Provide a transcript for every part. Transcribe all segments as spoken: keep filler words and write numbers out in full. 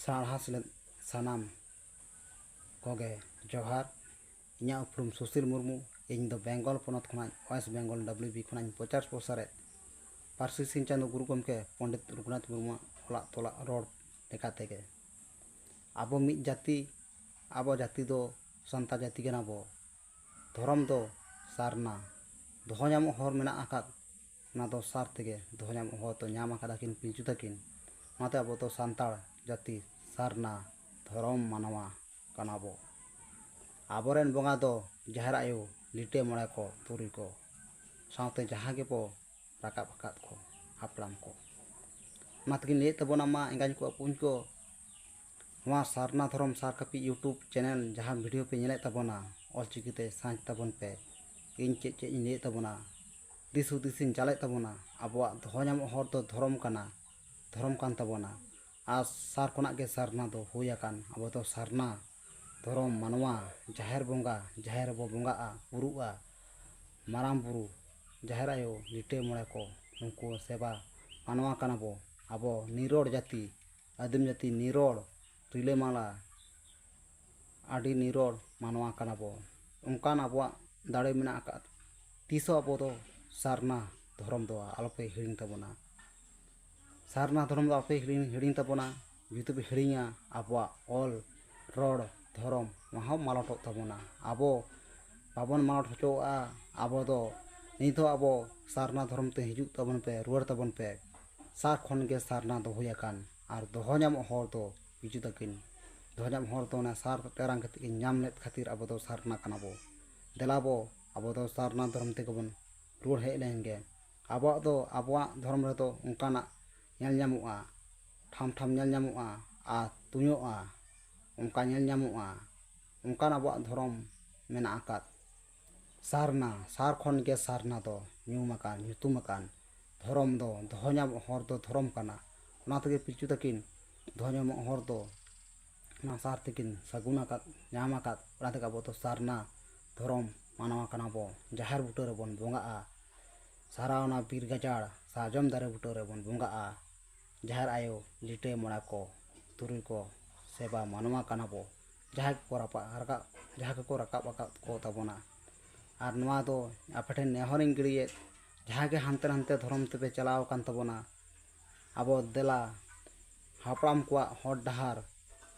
ᱥᱟᱬᱦᱟ ᱥᱮᱞᱮᱫ ᱥᱟᱱᱟᱢ ᱠᱚᱜᱮ ᱡᱚᱦᱟᱨ᱾ ᱤᱧᱟᱹᱜ ᱩᱯᱨᱩᱢ ᱥᱩᱥᱤᱞ ᱢᱩᱨᱢᱩ᱾ ᱤᱧ ᱫᱚ ᱵᱮᱝᱜᱚᱞ ᱯᱚᱱᱚᱛ ᱠᱷᱚᱱᱟᱜ, ᱳᱭᱮᱥᱴ ᱵᱮᱝᱜᱚᱞ, ᱰᱟᱵᱽᱞᱤᱭᱩ ᱵᱤ ᱠᱷᱚᱱᱟᱜ ᱤᱧ ᱯᱨᱚᱪᱟᱨ ᱯᱨᱚᱥᱟᱨᱮᱫ ᱯᱟᱹᱨᱥᱤ ᱥᱤᱧ ᱪᱟᱸᱫᱳ ᱜᱩᱨᱩ ᱜᱚᱢᱠᱮ ᱯᱚᱱᱰᱤᱛ ᱨᱚᱜᱷᱩᱱᱟᱛᱷ ᱢᱩᱨᱢᱩᱣᱟᱜ ᱚᱞᱟᱜ ᱛᱚᱞᱟᱜ ᱨᱚᱲ ᱞᱮᱠᱟ ᱛᱮᱜᱮ᱾ ᱟᱵᱚ ᱢᱤᱫ ᱡᱟᱹᱛᱤ, ᱟᱵᱚ ᱡᱟᱹᱛᱤ ᱫᱚ ᱥᱟᱱᱛᱟᱲ ᱡᱟᱹᱛᱤ ᱠᱟᱱᱟ ᱵᱚ᱾ ᱫᱷᱚᱨᱚᱢ ᱫᱚ ᱥᱟᱨᱱᱟ᱾ ᱫᱚᱦᱚ ᱧᱟᱢᱚᱜ ᱦᱚᱨ ᱢᱮᱱᱟᱜ ᱟᱠᱟᱫ, ᱚᱱᱟ ᱫᱚ ᱥᱟᱨ ᱛᱮᱜᱮ ᱫᱚᱦᱚ ᱧᱟᱢᱚᱜ ᱦᱚᱨ ᱫᱚ ᱧᱟᱢ ᱟᱠᱟᱫᱟ ᱠᱤᱱ ᱯᱤᱞᱪᱩ ᱛᱟᱹᱠᱤᱱ᱾ ᱚᱱᱟᱛᱮ ᱟᱵᱚ ᱫᱚ ᱥᱟᱱᱛᱟᱲ ᱡᱟᱹᱛᱤ ᱥᱟᱨᱱᱟ ᱫᱷᱚᱨᱚᱢ ᱢᱟᱱᱣᱟ ᱠᱟᱱᱟ ᱵᱚ᱾ ᱟᱵᱚᱨᱮᱱ ᱵᱚᱸᱜᱟ ᱫᱚ ᱡᱟᱦᱮᱨ ᱟᱭᱳ, ᱞᱤᱴᱟᱹ ᱢᱚᱬᱮ ᱠᱚ, ᱛᱩᱨᱩᱭ ᱠᱚ, ᱥᱟᱶᱛᱮ ᱡᱟᱦᱟᱸ ᱜᱮᱵᱚ ᱨᱟᱠᱟᱵ ᱟᱠᱟᱫ ᱠᱚ, ᱦᱟᱯᱲᱟᱢ ᱠᱚ᱾ ᱚᱱᱟ ᱛᱮᱜᱤᱧ ᱞᱟᱹᱭᱮᱫ ᱛᱟᱵᱚᱱᱟ, ᱢᱟ ᱮᱸᱜᱟᱧ ᱠᱚ, ᱟᱹᱯᱩᱧ ᱠᱚ, ᱱᱚᱣᱟ ᱥᱟᱨᱱᱟ ᱫᱷᱚᱨᱚᱢ ᱥᱟᱨ ᱠᱟᱹᱯᱤ YouTube ᱪᱮᱱᱮᱞ ᱡᱟᱦᱟᱸ ᱵᱷᱤᱰᱤᱭᱳ ᱯᱮ ᱧᱮᱞᱮᱫ ᱛᱟᱵᱚᱱᱟ, ᱚᱞᱪᱤᱠᱤ ᱛᱮ ᱥᱟᱨᱪ ᱛᱟᱵᱚᱱ ᱯᱮ᱾ ᱤᱧ ᱪᱮᱫ ᱪᱮᱫ ᱤᱧ ᱞᱟᱹᱭᱮᱫ ᱛᱟᱵᱚᱱᱟ, ᱫᱤᱥ ᱦᱩᱫᱤᱥ ᱤᱧ ᱪᱟᱞᱮᱫ ᱛᱟᱵᱚᱱᱟ᱾ ᱟᱵᱚᱣᱟᱜ ᱫᱚᱦᱚ ᱧᱟᱢᱚᱜ ᱦᱚᱨ ᱫᱚ ᱫᱷᱚᱨᱚᱢ ᱠᱟᱱᱟ, ᱫᱷᱚᱨᱚᱢ ᱠᱟᱱ ᱛᱟᱵᱚᱱᱟ᱾ ᱟᱨ ᱥᱟᱨ ᱠᱷᱚᱱᱟᱜ ᱜᱮ ᱥᱟᱨᱱᱟ ᱫᱚ ᱦᱩᱭ ᱟᱠᱟᱱ᱾ ᱟᱵᱚ ᱫᱚ ᱥᱟᱨᱱᱟ ᱫᱷᱚᱨᱚᱢ ᱢᱟᱱᱣᱟ, ᱡᱟᱦᱮᱨ ᱵᱚᱸᱜᱟ, ᱡᱟᱦᱮᱨ ᱨᱮᱵᱚ ᱵᱚᱸᱜᱟᱜᱼᱟ, ᱵᱩᱨᱩᱜᱼᱟ, ᱢᱟᱨᱟᱝ ᱵᱩᱨᱩ, ᱡᱟᱦᱮᱨ ᱟᱭᱳ, ᱞᱤᱴᱟᱹ ᱢᱚᱬᱮ ᱠᱚ, ᱱᱩᱠᱩ ᱥᱮᱵᱟ ᱢᱟᱱᱣᱟ ᱠᱟᱱᱟ ᱵᱚ᱾ ᱟᱵᱚ ᱱᱤᱨᱚᱲ ᱡᱟᱹᱛᱤ, ᱟᱹᱫᱤᱢ ᱡᱟᱹᱛᱤ, ᱱᱤᱨᱚᱲ, ᱨᱤᱞᱟᱹᱢᱟᱞᱟ, ᱟᱹᱰᱤ ᱱᱤᱨᱚᱲ ᱢᱟᱱᱣᱟ ᱠᱟᱱᱟ ᱵᱚ᱾ ᱚᱱᱠᱟᱱ ᱟᱵᱚᱣᱟᱜ ᱫᱟᱲᱮ ᱢᱮᱱᱟᱜ ᱟᱠᱟᱫ᱾ ᱛᱤᱥ ᱦᱚᱸ ᱟᱵᱚ ᱫᱚ ᱥᱟᱨᱱᱟ ᱫᱷᱚᱨᱚᱢ ᱫᱚ ᱟᱞᱚᱯᱮ ᱦᱤᱲᱤᱧ ᱛᱟᱵᱚᱱᱟ᱾ ᱥᱟᱨᱱᱟ ᱫᱷᱚᱨᱚᱢ ᱫᱚ ᱟᱞᱚᱯᱮ ᱦᱤᱲᱤᱧ, ᱦᱤᱲᱤᱧ ᱛᱟᱵᱚᱱᱟ᱾ ᱡᱩᱫᱤ ᱯᱮ ᱦᱤᱲᱤᱧᱟ, ᱟᱵᱚᱣᱟᱜ ᱚᱞ, ᱨᱚᱲ, ᱫᱷᱚᱨᱚᱢ, ᱱᱚᱣᱟ ᱦᱚᱸ ᱢᱟᱞᱚᱴᱚᱜ ᱛᱟᱵᱚᱱᱟ᱾ ᱟᱵᱚ ᱵᱟᱵᱚᱱ ᱢᱟᱞᱚᱴ ᱦᱚᱪᱚᱣᱟᱜᱼᱟ᱾ ᱟᱵᱚ ᱫᱚ ᱱᱤᱛ ᱦᱚᱸ ᱟᱵᱚ ᱥᱟᱨᱱᱟ ᱫᱷᱚᱨᱚᱢ ᱛᱮ ᱦᱤᱡᱩᱜ ᱛᱟᱵᱚᱱ ᱯᱮ, ᱨᱩᱣᱟᱹᱲ ᱛᱟᱵᱚᱱ ᱯᱮ᱾ ᱥᱟᱨ ᱠᱷᱚᱱ ᱜᱮ ᱥᱟᱨᱱᱟ ᱫᱚ ᱦᱩᱭ ᱟᱠᱟᱱ᱾ ᱟᱨ ᱫᱚᱦᱚ ᱧᱟᱢᱚᱜ ᱦᱚᱨ ᱫᱚ ᱯᱤᱞᱪᱩ ᱛᱟᱹᱠᱤᱱ᱾ ᱫᱚᱦᱚ ᱧᱟᱢᱚᱜ ᱦᱚᱨ ᱫᱚ ᱚᱱᱟ ᱥᱟᱨ ᱛᱮᱨᱟᱝ ᱠᱟᱛᱮ ᱠᱤᱱ ᱧᱟᱢ ᱞᱮᱫ ᱠᱷᱟᱹᱛᱤᱨ ᱟᱵᱚ ᱫᱚ ᱥᱟᱨᱱᱟ ᱠᱟᱱᱟ ᱵᱚ᱾ ᱫᱮᱞᱟ ᱵᱚ, ᱟᱵᱚ ᱫᱚ ᱥᱟᱨᱱᱟ ᱫᱷᱚᱨᱚᱢ ᱛᱮᱜᱮ ᱵᱚᱱ ᱨᱩᱣᱟᱹᱲ ᱦᱮᱡ ᱞᱮᱱ ᱜᱮ᱾ ᱟᱵᱚᱣᱟᱜ ᱫᱚ, ᱟᱵᱚᱣᱟᱜ ᱫᱷᱚᱨᱚᱢ ᱨᱮᱫᱚ ᱚᱱᱠᱟᱱᱟᱜ ᱧᱮᱞ ᱧᱟᱢᱚᱜᱼᱟ, ᱴᱷᱟᱢ ᱴᱷᱟᱢ ᱧᱮᱞ ᱧᱟᱢᱚᱜᱼᱟ, ᱟᱨ ᱛᱩᱧᱚᱜᱼᱟ, ᱚᱱᱠᱟ ᱧᱮᱞ ᱧᱟᱢᱚᱜᱼᱟ᱾ ᱚᱱᱠᱟᱱ ᱟᱵᱚᱣᱟᱜ ᱫᱷᱚᱨᱚᱢ ᱢᱮᱱᱟᱜ ᱟᱠᱟᱫ᱾ ᱥᱟᱨᱱᱟ, ᱥᱟᱨ ᱠᱷᱚᱱ ᱜᱮ ᱥᱟᱨᱱᱟ ᱫᱚ ᱧᱩᱢ ᱟᱠᱟᱱ, ᱧᱩᱛᱩᱢ ᱟᱠᱟᱱ᱾ ᱫᱷᱚᱨᱚᱢ ᱫᱚ, ᱫᱚᱦᱚ ᱧᱟᱢᱚᱜ ᱦᱚᱨ ᱫᱚ ᱫᱷᱚᱨᱚᱢ ᱠᱟᱱᱟ᱾ ᱚᱱᱟ ᱛᱮᱜᱮ ᱯᱤᱞᱪᱩ ᱛᱟᱹᱠᱤᱱ ᱫᱚᱦᱚ ᱧᱟᱢᱚᱜ ᱦᱚᱨ ᱫᱚ ᱚᱱᱟ ᱥᱟᱨ ᱛᱮᱠᱤᱱ ᱥᱟᱹᱜᱩᱱ ᱟᱠᱟᱫ, ᱧᱟᱢ ᱟᱠᱟᱫ᱾ ᱚᱱᱟ ᱛᱮᱜᱮ ᱟᱵᱚ ᱫᱚ ᱥᱟᱨᱱᱟ ᱫᱷᱚᱨᱚᱢ ᱢᱟᱱᱣᱟ ᱠᱟᱱᱟ ᱵᱚ᱾ ᱡᱟᱦᱮᱨ ᱵᱩᱴᱟᱹ ᱨᱮᱵᱚᱱ ᱵᱚᱸᱜᱟᱜᱼᱟ, ᱥᱟᱨᱟᱣᱱᱟ ᱵᱤᱨ ᱜᱟᱡᱟᱲ ᱥᱟᱨᱡᱚᱢ ᱫᱟᱨᱮ ᱵᱩᱴᱟᱹ ᱨᱮᱵᱚᱱ ᱵᱚᱸᱜᱟᱜᱼᱟ᱾ ᱡᱟᱦᱮᱨ ᱟᱭᱳ, ᱞᱤᱴᱟᱹ ᱢᱚᱬᱮ ᱠᱚ, ᱛᱩᱨᱩᱭ ᱠᱚ ᱥᱮ ᱵᱟ ᱢᱟᱱᱣᱟ ᱠᱟᱱᱟ ᱵᱚ, ᱡᱟᱦᱟᱸᱭ ᱠᱚᱠᱚ ᱨᱟᱯᱟᱜ ᱨᱟᱠᱟᱵ ᱡᱟᱦᱟᱸᱭ ᱠᱚᱠᱚ ᱨᱟᱠᱟᱵ ᱟᱠᱟᱫ ᱠᱚ ᱛᱟᱵᱚᱱᱟ᱾ ᱟᱨ ᱱᱚᱣᱟ ᱫᱚ ᱟᱯᱮ ᱴᱷᱮᱱ ᱱᱮᱦᱚᱨᱤᱧ ᱜᱤᱲᱤᱭᱮᱫ, ᱡᱟᱦᱟᱸᱭ ᱜᱮ ᱦᱟᱱᱛᱮ ᱱᱟᱱᱛᱮ ᱫᱷᱚᱨᱚᱢ ᱛᱮᱯᱮ ᱪᱟᱞᱟᱣ ᱟᱠᱟᱱ ᱛᱟᱵᱚᱱᱟ, ᱟᱵᱚ ᱫᱮᱞᱟ ᱦᱟᱯᱲᱟᱢ ᱠᱚᱣᱟᱜ ᱦᱚᱨ ᱰᱟᱦᱟᱨ,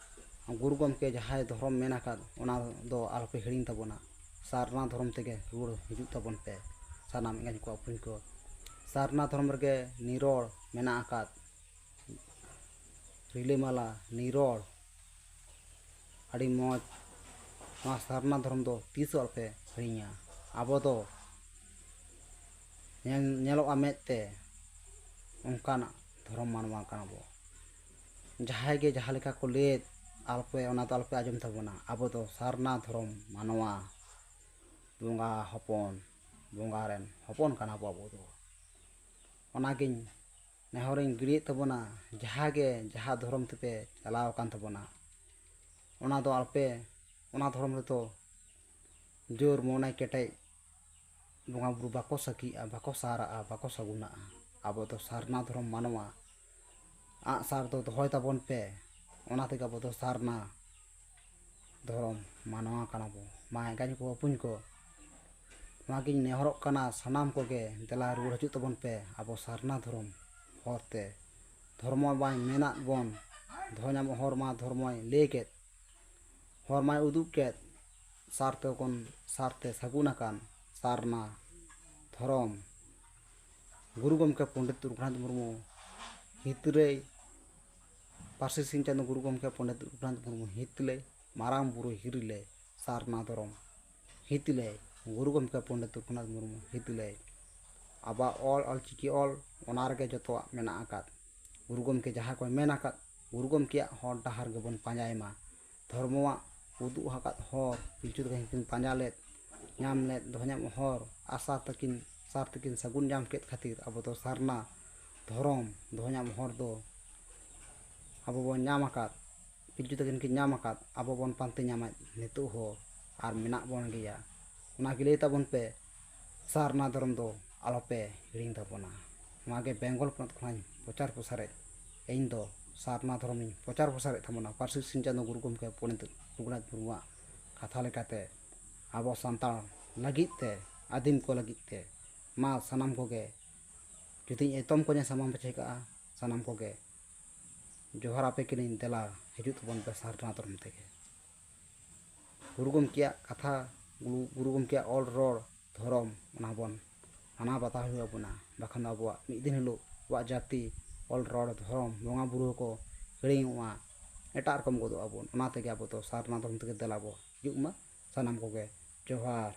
ᱜᱩᱨᱩ ᱜᱚᱢᱠᱮ ᱡᱟᱦᱟᱸᱭ ᱫᱷᱚᱨᱚᱢ ᱢᱮᱱ ᱟᱠᱟᱫ, ᱚᱱᱟ ᱫᱚ ᱟᱞᱚᱯᱮ ᱦᱤᱲᱤᱧ ᱛᱟᱵᱚᱱᱟ᱾ ᱥᱟᱨᱱᱟ ᱫᱷᱚᱨᱚᱢ ᱛᱮᱜᱮ ᱨᱩᱣᱟᱹᱲ ᱦᱤᱡᱩᱜ ᱛᱟᱵᱚᱱ ᱯᱮ ᱥᱟᱱᱟᱢ ᱮᱸᱜᱟᱧ ᱠᱚ ᱟᱹᱯᱩᱧ ᱠᱚ᱾ ᱥᱟᱨᱱᱟ ᱫᱷᱚᱨᱚᱢ ᱨᱮᱜᱮ ᱱᱤᱨᱚᱲ ᱢᱮᱱᱟᱜ ᱟᱠᱟᱫ, ᱨᱤᱞᱟᱹᱢᱟᱞᱟ ᱱᱤᱨᱚᱲ ᱟᱹᱰᱤ ᱢᱚᱡᱽ᱾ ᱱᱚᱣᱟ ᱥᱟᱨᱱᱟ ᱫᱷᱚᱨᱚᱢ ᱫᱚ ᱛᱤᱥ ᱦᱚᱸ ᱟᱞᱚᱯᱮ ᱦᱤᱲᱤᱧᱟ᱾ ᱟᱵᱚ ᱫᱚ ᱧᱮᱞ ᱧᱮᱞᱚᱜᱼᱟ ᱢᱮᱫ ᱛᱮ, ᱚᱱᱠᱟᱱᱟᱜ ᱫᱷᱚᱨᱚᱢ ᱢᱟᱱᱣᱟ ᱠᱟᱱᱟ ᱵᱚ᱾ ᱡᱟᱦᱟᱸᱭ ᱜᱮ ᱡᱟᱦᱟᱸ ᱞᱮᱠᱟ ᱠᱚ ᱞᱟᱹᱭᱮᱫ, ᱟᱞᱚᱯᱮ ᱚᱱᱟ ᱫᱚ ᱟᱞᱚᱯᱮ ᱟᱸᱡᱚᱢ ᱛᱟᱵᱚᱱᱟ᱾ ᱟᱵᱚ ᱫᱚ ᱥᱟᱨᱱᱟ ᱫᱷᱚᱨᱚᱢ ᱢᱟᱱᱣᱟ, ᱵᱚᱸᱜᱟ ᱦᱚᱯᱚᱱ, ᱵᱚᱸᱜᱟ ᱨᱮᱱ ᱦᱚᱯᱚᱱ ᱠᱟᱱᱟ ᱵᱚ ᱟᱵᱚ ᱫᱚ᱾ ᱚᱱᱟᱜᱤᱧ ᱱᱮᱦᱚᱨᱤᱧ ᱜᱤᱲᱤᱭᱮᱫ ᱛᱟᱵᱚᱱᱟ, ᱡᱟᱦᱟᱸ ᱜᱮ ᱡᱟᱦᱟᱸ ᱫᱷᱚᱨᱚᱢ ᱛᱮᱯᱮ ᱪᱟᱞᱟᱣ ᱟᱠᱟᱱ ᱛᱟᱵᱚᱱᱟ, ᱚᱱᱟ ᱫᱚ ᱟᱞᱚᱯᱮ, ᱚᱱᱟ ᱫᱷᱚᱨᱚᱢ ᱨᱮᱫᱚ ᱡᱳᱨ ᱢᱚᱱᱮ ᱠᱮᱴᱮᱡ ᱵᱚᱸᱜᱟ ᱵᱩᱨᱩ ᱵᱟᱠᱚ ᱥᱟᱹᱠᱷᱤᱜᱼᱟ, ᱵᱟᱠᱚ ᱥᱟᱨᱟᱜᱼᱟ, ᱵᱟᱠᱚ ᱥᱟᱹᱜᱩᱱᱟᱜᱼᱟ᱾ ᱟᱵᱚ ᱫᱚ ᱥᱟᱨᱱᱟ ᱫᱷᱚᱨᱚᱢ ᱢᱟᱱᱣᱟ, ᱟᱜᱼᱥᱟᱨ ᱫᱚ ᱫᱚᱦᱚᱭ ᱛᱟᱵᱚᱱ ᱯᱮ᱾ ᱚᱱᱟ ᱛᱮᱜᱮ ᱟᱵᱚ ᱫᱚ ᱥᱟᱨᱱᱟ ᱫᱷᱚᱨᱚᱢ ᱢᱟᱱᱣᱟ ᱠᱟᱱᱟ ᱵᱚ᱾ ᱢᱟ ᱮᱸᱜᱟᱧ ᱠᱚ ᱵᱟᱹᱯᱩᱧ ᱠᱚ, ᱱᱚᱣᱟᱜᱤᱧ ᱱᱮᱦᱚᱨᱚᱜ ᱠᱟᱱᱟ ᱥᱟᱱᱟᱢ ᱠᱚᱜᱮ, ᱫᱮᱞᱟ ᱨᱩᱣᱟᱹᱲ ᱦᱤᱡᱩᱜ ᱛᱟᱵᱚᱱ ᱯᱮ ᱟᱵᱚ ᱥᱟᱨᱱᱟ ᱫᱷᱚᱨᱚᱢ ᱦᱚᱨ ᱛᱮ᱾ ᱫᱷᱚᱨᱢᱚ ᱵᱟᱭ ᱢᱮᱱᱟᱜ ᱵᱚᱱ, ᱫᱷᱚ ᱧᱟᱢᱚᱜ ᱦᱚᱨ ᱢᱟ ᱫᱷᱚᱨᱢᱚᱭ ᱞᱟᱹᱭ ᱠᱮᱫ, ᱦᱚᱨ ᱢᱟᱭ ᱩᱫᱩᱜ ᱠᱮᱫ, ᱥᱟᱨ ᱛᱮ ᱠᱷᱚᱱ ᱥᱟᱨ ᱛᱮ ᱥᱟᱹᱜᱩᱱ ᱟᱠᱟᱱ ᱥᱟᱨᱱᱟ ᱫᱷᱚᱨᱚᱢ᱾ ᱜᱩᱨᱩ ᱜᱚᱢᱠᱮ ᱯᱚᱱᱰᱤᱛ ᱨᱚᱜᱷᱩᱱᱟᱛᱷ ᱢᱩᱨᱢᱩ ᱦᱤᱛᱨᱟᱹᱭ, ᱯᱟᱹᱨᱥᱤ ᱥᱤᱧ ᱪᱟᱸᱫᱚ ᱜᱩᱨᱩ ᱜᱚᱢᱠᱮ ᱯᱚᱱᱰᱤᱛ ᱨᱚᱜᱷᱩᱱᱟᱛᱷ ᱢᱩᱨᱢᱩ ᱦᱤᱛᱞᱟᱹᱭ, ᱢᱟᱨᱟᱝ ᱵᱩᱨᱩ ᱦᱤᱨᱤᱞᱟᱹᱭ, ᱥᱟᱨᱱᱟ ᱫᱷᱚᱨᱚᱢ ᱦᱤᱛᱞᱟᱹᱭ, ᱜᱩᱨᱩ ᱜᱚᱢᱠᱮ ᱯᱚᱱᱰᱤᱛ ᱨᱚᱜᱷᱩᱱᱟᱛᱷ ᱢᱩᱨᱢᱩ ᱦᱤᱛᱞᱟᱹᱭ᱾ ᱟᱵᱚᱣᱟᱜ ᱚᱞ, ᱚᱞᱪᱤᱠᱤ ᱚᱞ, ᱚᱱᱟ ᱨᱮᱜᱮ ᱡᱚᱛᱚᱣᱟᱜ ᱢᱮᱱᱟᱜ ᱟᱠᱟᱫ᱾ ᱜᱩᱨᱩ ᱜᱚᱢᱠᱮ ᱡᱟᱦᱟᱸ ᱠᱚᱭ ᱢᱮᱱ ᱟᱠᱟᱫ, ᱜᱩᱨᱩ ᱜᱚᱢᱠᱮᱭᱟᱜ ᱦᱚᱨ ᱰᱟᱦᱟᱨ ᱜᱮᱵᱚᱱ ᱯᱟᱸᱡᱟᱭ ᱢᱟ᱾ ᱫᱷᱚᱨᱢᱚᱣᱟᱜ ᱩᱫᱩᱜ ᱟᱠᱟᱫ ᱦᱚᱨ ᱯᱤᱞᱪᱩ ᱛᱟᱹᱠᱤᱱ ᱠᱤᱱ ᱯᱟᱸᱡᱟ ᱞᱮᱫ, ᱧᱟᱢ ᱞᱮᱫ, ᱫᱚᱦᱚ ᱧᱟᱢ ᱦᱚᱨ ᱟᱨ ᱥᱟᱨ ᱛᱟᱹᱠᱤᱱ, ᱥᱟᱨ ᱛᱟᱹᱠᱤᱱ ᱥᱟᱹᱜᱩᱱ ᱧᱟᱢ ᱠᱮᱫ ᱠᱷᱟᱹᱛᱤᱨ ᱟᱵᱚ ᱫᱚ ᱥᱟᱨᱱᱟ ᱫᱷᱚᱨᱚᱢ ᱫᱚᱦᱚ ᱧᱟᱢ ᱦᱚᱨ ᱫᱚ ᱟᱵᱚ ᱵᱚᱱ ᱧᱟᱢ ᱟᱠᱟᱫ, ᱯᱤᱞᱪᱩ ᱛᱟᱹᱠᱤᱱ ᱠᱤᱱ ᱧᱟᱢ ᱟᱠᱟᱫ, ᱟᱵᱚ ᱵᱚᱱ ᱯᱟᱱᱛᱮ ᱧᱟᱢᱮᱫ ᱱᱤᱛᱚᱜ ᱦᱚᱸ ᱟᱨ ᱢᱮᱱᱟᱜ ᱵᱚᱱ ᱜᱮᱭᱟ᱾ ᱚᱱᱟ ᱜᱮ ᱞᱟᱹᱭ ᱛᱟᱵᱚᱱ ᱯᱮ, ᱥᱟᱨᱱᱟ ᱫᱷᱚᱨᱚᱢ ᱫᱚ ᱟᱞᱚᱯᱮ ᱦᱤᱲᱤᱧ ᱛᱟᱵᱚᱱᱟ᱾ ᱱᱚᱣᱟ ᱜᱮ ᱵᱮᱝᱜᱚᱞ ᱯᱚᱱᱚᱛ ᱠᱷᱚᱱᱟᱜ ᱤᱧ ᱯᱨᱚᱪᱟᱨ ᱯᱨᱚᱥᱟᱨᱮᱫ, ᱤᱧ ᱫᱚ ᱥᱟᱨᱱᱟ ᱫᱷᱚᱨᱚᱢᱤᱧ ᱯᱨᱚᱪᱟᱨ ᱯᱨᱚᱥᱟᱨᱮᱫ ᱛᱟᱵᱚᱱᱟ᱾ ᱯᱟᱹᱨᱥᱤ ᱥᱤᱧ ᱪᱟᱸᱫᱳ ᱜᱩᱨᱩ ᱜᱚᱢᱠᱮ ᱯᱚᱱᱰᱤᱛ ᱨᱚᱜᱷᱩᱱᱟᱛᱷ ᱢᱩᱨᱢᱩᱣᱟᱜ ᱠᱟᱛᱷᱟ ᱞᱮᱠᱟᱛᱮ ᱟᱵᱚ ᱥᱟᱱᱛᱟᱲ ᱞᱟᱹᱜᱤᱫ ᱛᱮ, ᱟᱹᱫᱤᱢ ᱠᱚ ᱞᱟᱹᱜᱤᱫ ᱛᱮ ᱢᱟ ᱥᱟᱱᱟᱢ ᱠᱚᱜᱮ, ᱡᱩᱫᱤ ᱮᱛᱚᱢ ᱠᱚᱧᱮ ᱥᱟᱢᱟᱝ ᱯᱟᱪᱷᱮ ᱠᱟᱜᱼᱟ, ᱥᱟᱱᱟᱢ ᱠᱚᱜᱮ ᱡᱚᱦᱟᱨ ᱟᱯᱮ ᱠᱟᱹᱱᱟᱹᱧ, ᱫᱮᱞᱟ ᱦᱤᱡᱩᱜ ᱛᱟᱵᱚᱱ ᱯᱮ ᱥᱟᱨᱱᱟ ᱫᱷᱚᱨᱚᱢ ᱛᱮᱜᱮ᱾ ᱜᱩᱨᱩ ᱜᱚᱢᱠᱮᱭᱟᱜ ᱠᱟᱛᱷᱟ, ᱜᱩᱨᱩ, ᱜᱩᱨᱩ ᱜᱚᱢᱠᱮᱭᱟᱜ ᱚᱞ ᱨᱚᱲ ᱫᱷᱚᱨᱚᱢ, ᱚᱱᱟ ᱵᱚᱱ ᱢᱟᱱᱟᱣ ᱵᱟᱛᱟᱣ ᱦᱩᱭᱩᱜ ᱟᱵᱚᱱᱟ᱾ ᱵᱟᱠᱷᱟᱱ ᱫᱚ ᱟᱵᱚᱣᱟᱜ ᱢᱤᱫ ᱫᱤᱱ ᱦᱤᱞᱳᱜ ᱟᱵᱚᱣᱟᱜ ᱡᱟᱹᱛᱤ, ᱚᱞ ᱨᱚᱲ ᱫᱷᱚᱨᱚᱢ, ᱵᱚᱸᱜᱟ ᱵᱩᱨᱩ ᱦᱚᱸᱠᱚ ᱦᱤᱲᱤᱧᱚᱜᱼᱟ, ᱮᱴᱟᱜ ᱨᱚᱠᱚᱢ ᱜᱚᱫᱚᱜ ᱟᱵᱚᱱ᱾ ᱚᱱᱟ ᱛᱮᱜᱮ ᱟᱵᱚ ᱫᱚ ᱥᱟᱨᱱᱟ ᱫᱷᱚᱨᱚᱢ ᱛᱮᱜᱮ ᱫᱮᱞᱟ ᱵᱚ ᱦᱤᱡᱩᱜ ᱢᱟ᱾ ᱥᱟᱱᱟᱢ ᱠᱚᱜᱮ ᱡᱚᱦᱟᱨ᱾